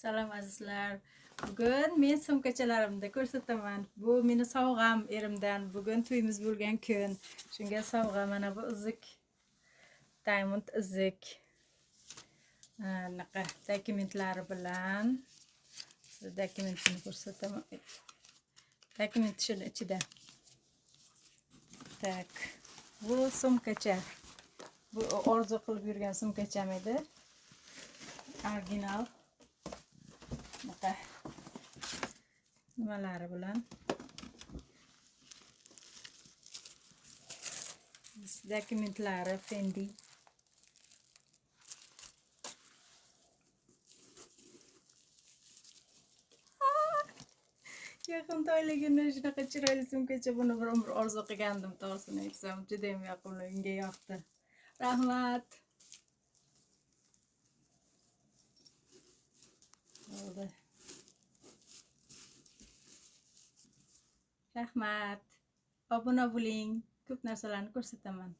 Salom azizlar. Bugun men sumkachalarimni ko'rsataman. Bu meni sovg'am erimdan. Bugun to'yimiz bo'lgan kun. Shunga sovg'a mana bu uzik. Diamond uzik. Anaqa dokumentlari bilan. Siz dokumentini ko'rsataman. Dokument shuni ichida. Tak. Bu sumkacha. Bu orzu qilib yurgan sumkacham edi. Original. Bunaqa nimalari bilan. Dokumentlari Fendi. Yaqin toyligini shunaqa chiroyli sumkacha buni bir umr orzu qilgandim, to'g'risini aytsam, juda ham yoqimli, unga yoqdi. Rahmat. Bo'ldi. Rahmat. Obuna bo'ling. Ko'p narsalarni ko'rsataman.